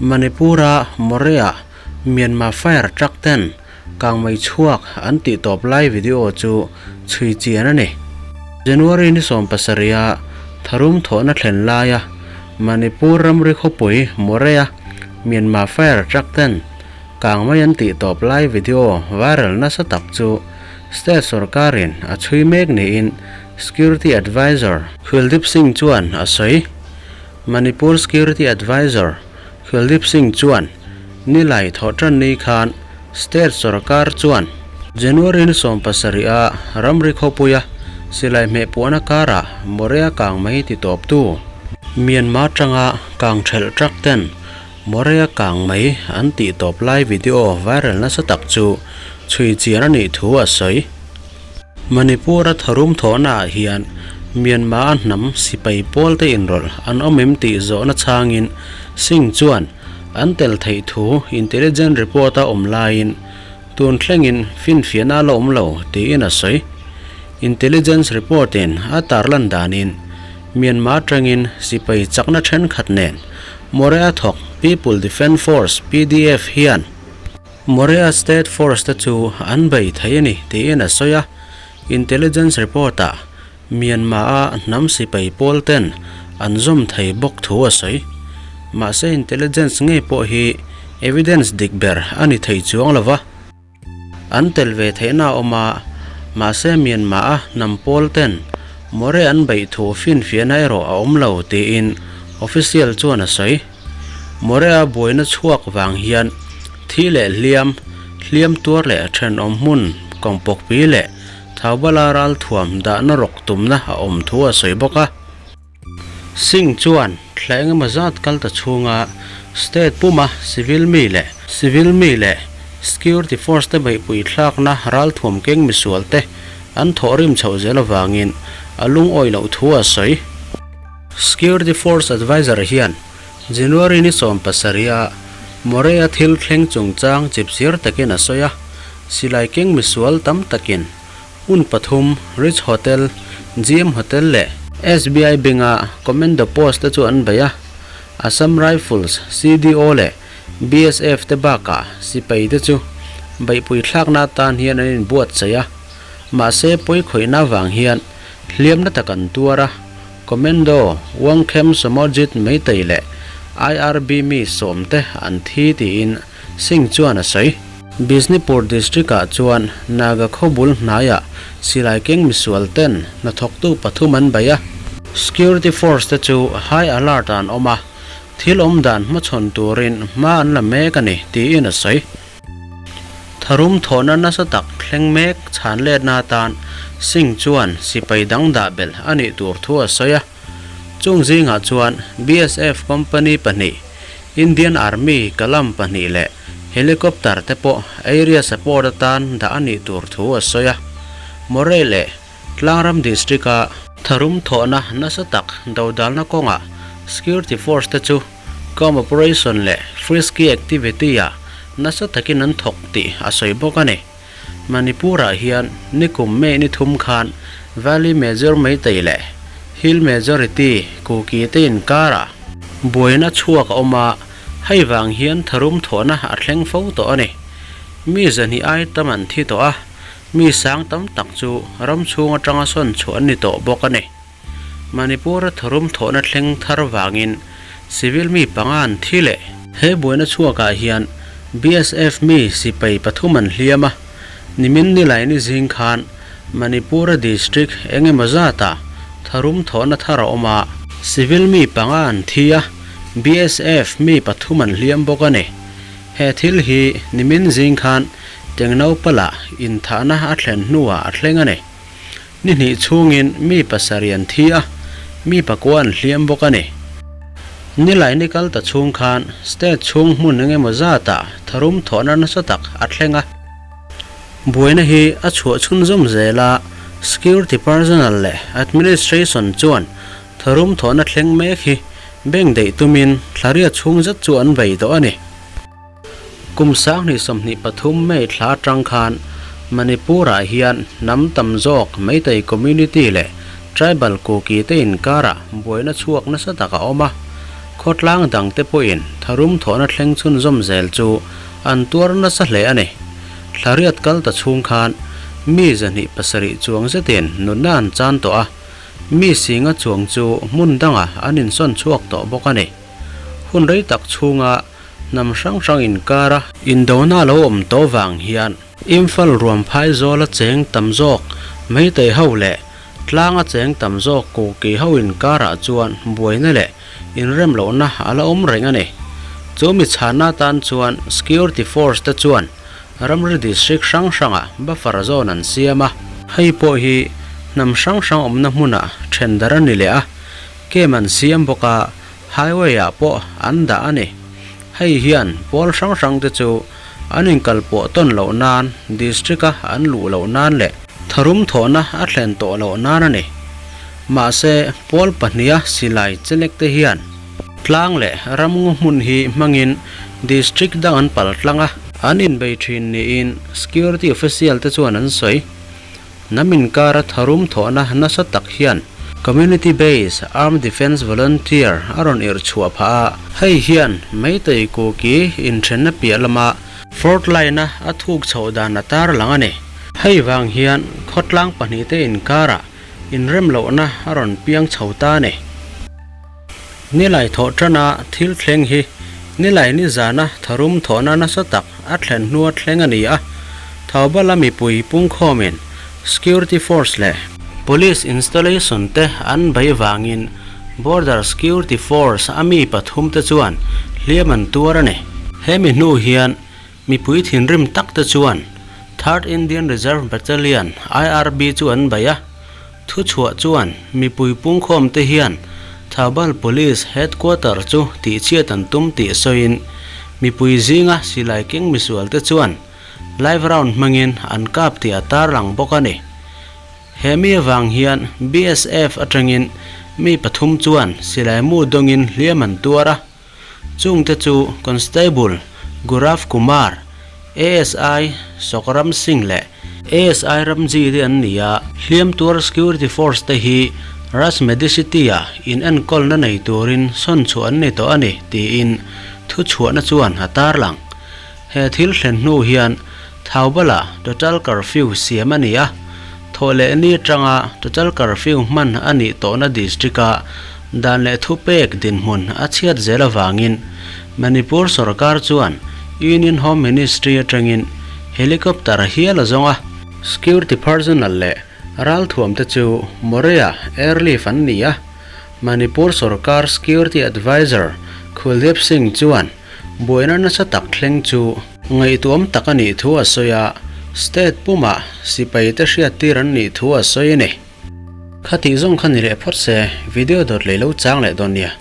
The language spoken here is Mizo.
Manipur-a Moreh-ah Myanmar fire truck ten kangmei chhuak an tih tawp lai video chu chhui chian a ni. January ni sawmpasarih-a tharum thawhna thlen laia Manipur ramri khawpui Moreh-a Myanmar fire truck ten kangmei an tih tawp lai video viral nasa tak chu state sorkarin a chhui mek niin Security Advisor Kuldip Singh chuan a sawi. Manipur Security Advisor Kuldip Singh chuan nilai thawhtan ni khan state sorkar chuan January ni 17 a ramri khawpuia silai hmeh puahna karah Moreh kang mai ti tawptu Myanmar tanga kang thelh truck ten Moreh kang mai an tih tawp lai video viral nasa tak chu chhui chian a nih thu a sawi. Manipur-a tharum thawhnaah hian Myanmar-a hnam sipai pawl te inrawlh an awm em tih zawhna chhangin Singh chuan an tel theih thu intelligence report a awm laiin tun thlengin finfiahna a la awm lo tiin a sawi. Intelligence report-in a tarlan danin Myanmar atangin sipai chakna thenkhat nen Moreh-a thawk People Defence Force, PDF, hian Moreh-a State Force te chu an bei thei a ni tiin a sawi a, intelligence report-ah Myanmar-a hnam sipai pawl ten an zawm thei bawk thu a sawi. Mahse intelligence ngei pawh hi evidence dik ber a ni thei chuang lo va, an tel ve theihna a awm a, mahse Myanmar-a hnam pawl ten Moreh an beih thu finfiahna erawh a awm lo tiin official chuan a sawi. Moreh-a buaina chhuak vang hian thi leh hliam, hliam tuar leh thenawm hmun kawngpawkpi leh Thaubala ralthuam dahna rawk tumna a awm thu a sawi bawk a. Singh chuan thla engemaw zat kal ta chhunga state puma civil mi leh civil mi leh security force te beihpui thlakna ralthuam keng misual te an thawhrim chhoh zel avangin a lungawi loh thu a sawi. Security Force Adviser hian January ni 17 a Moreh-a thil thleng chungchang chipchir takin a sawi a, silai keng misual tam takin hmun pathum Rich Hotel, GM Hotel leh SBI Bank-a Commando Post te chu an bei a, Assam Rifles, CDO leh BSF te bakah sipai te chu beihpui thlakna atan hian an inbuatsaih a, mahse pawikhawihna vang hian hliamna tak an tuar a. Commando Wangkhem Somorjit Meitei leh IRB mi sawmte an thi tiin Singh chuan a sawi. Bishnupur District-ah chuan Naga khawbul hnaiah silai keng misual ten hnathawktu pathum an bei a. Security force te chu high alert ah an awm a, thil awm dan hmachhawn turin hma an la mek a ni tiin a sawi. Tharum thawhna nasa tak thleng mek chhan letna atan Singh chuan sipai dang dah belh a nih tur thu a sawi a. Chung zingah chuan BSF company pahnih, Indian Army kalam pahnih leh helicopter te pawh area support atan dah a nih tur thu a sawi a. Moreh leh Tlangram District-a tharum thawhna nasa tak dodalna kawngah security force te chu Camp operation leh frisky activity-ah nasa takin an thawk tih a sawi bawk a ni. Manipur-ah hian nikum May ni thum khan Valley Major Meitei leh Hill Majority Kuki te inkarah buaina chhuak a awm a, hei vang hian tharum thawhna a thleng fo tawh a ni. Mi zahnih ai tam an thi tawh a, mi sang tam tak chu ram chhung atanga sawn chhuah an ni tawh bawk a ni. Manipur-a tharum thawhna thleng thar vangin civil mi panga an thi leh. He buaina chhuakah hian BSF mi sipai pathum an hliam a, nimin Nilaini zing khan Manipur-a district eng emaw zatah tharum thawhna thar a awm a. Civil mi panga an thi a, BSF mi pathum an hliam bawk a ni. He thil hi nimin zing khan Tengnaupala inthahna a thlen hnuah a thleng a ni. Ni hnih chhungin mi pasarih an thi a, mi pakua an hliam bawk a ni. Nilai ni kal ta chhung khan state chhung hmun eng emaw zatah tharum thawhna nasa tak a thleng a. Buaina hi a chhuah chhunzawm zel a, security personnel leh administration chuan tharum thawhna thleng mek hi bank daih tumin thlaria chhung zet chu an bei tawh a ni. Kum 2023 May thla atang khan Manipur-ah hian hnam tam zawk Meitei community leh tribal Kuki te inkarah buaina chhuak nasa tak a awm a. Khawtlang dangte pawhin tharum thawhna thleng chhunzawm zel chu an tuar nasa hle a ni. Thlariat kal ta chhung khan mi 27 chuang zetin nunna an chan tawh a, mi singa chuang chu hmun dangah an insawn chhuak tawh bawk a ni. Hun rei tak chhunga hnam hrang hrang inkara indona lo awm tawh vang hian Imphal ruamphai zawla cheng tam zawk Meitei ho leh Tlanga cheng tam zawk Kuki ho inkarah chuan buaina leh inrem lohna a la awm reng a ni. Chu mi chhanna atan chuan Security Force te chuan ramri district hrang hrangah buffer zone an siam a. Hei pawh hi hnam hrang hrang awmna hmunah then dar a ni leh a, camp an siam bawk a, highway ah pawh an dah a ni. Hei hian pawl hrang hrang te chu an inkalpawh tawn loh nan, district a an luh loh nan leh tharum thawhna a thlen tawh loh nan a ni. Mahse, pawl pahniha silai chelek te hian tlang leh ramngaw hmun hi hmangin district dang an pal tlang a, an inbei thin niin security official te chuan an sawi. Hnam inkara tharum thawhna nasa tak hian Community Based Armed Defence Volunteer a rawn irh chhuah phah a, hei hian Meitei Kuki inthenna piah lama Fort Line-a a thuk chhoh dan a tarlang a ni. Hei vang hian khawtlang pahnihte inkarah inrem lohna a rawn piang chho ta a ni. Nilai thawh tana thil thleng hi Nilai nizana tharum thawhna nasa tak a thlen hnua thleng a ni a, Thoubal-a mipui pungkhawmin Security Force leh Police Installation te an bei vangin Border Security Force a mi pathum te chuan hliam an tuar a ni. Hemi hnu hian mipui thinrim tak te chuan Third Indian Reserve Battalion, IRB, chu an bei a. Thuchhuah chuan mipui pungkhawm te hian Thoubal Police Headquarter chu tihchhiat an tum tih sawiin mipui zinga silai keng misual te chuan live round hmangin an kap tih a tarlang bawk a ni. He mi avang hian BSF atangin mi pathum chuan silai mu dawngin hliam an tuar a. Chungte chu Constable Gurav Kumar, ASI Sokram Singh leh ASI Ramji te an ni a. Hliam tuar Security Force te hi Raj Medicity-a inenkawlna nei turin sawn chhuah an ni tawh a ni, tiin thuchhuahna chuan a tarlang. He thil thlen hnu hian Thoubal-ah total curfew siam a ni a, thawhlehni atanga total curfew hman a nih tawhna district-a dan leh thupek dinhmun a chhiat zel avangin Manipur sorkar chuan Union Home Ministry atangin helicopter hial a zawng a. Security personnel leh ralthuamte chu Moreh-ah airlift an ni a, Manipur sorkar security adviser Kuldeep Singh chuan Buaina nasa tak thleng chu ngaihtuam tak a nih thu a sawi a, state pumah sipai te hriattir an nih thu a sawi a ni. Khatih zawng kha ni leh phawt se, video dawt lei lo chang leh dawn nia.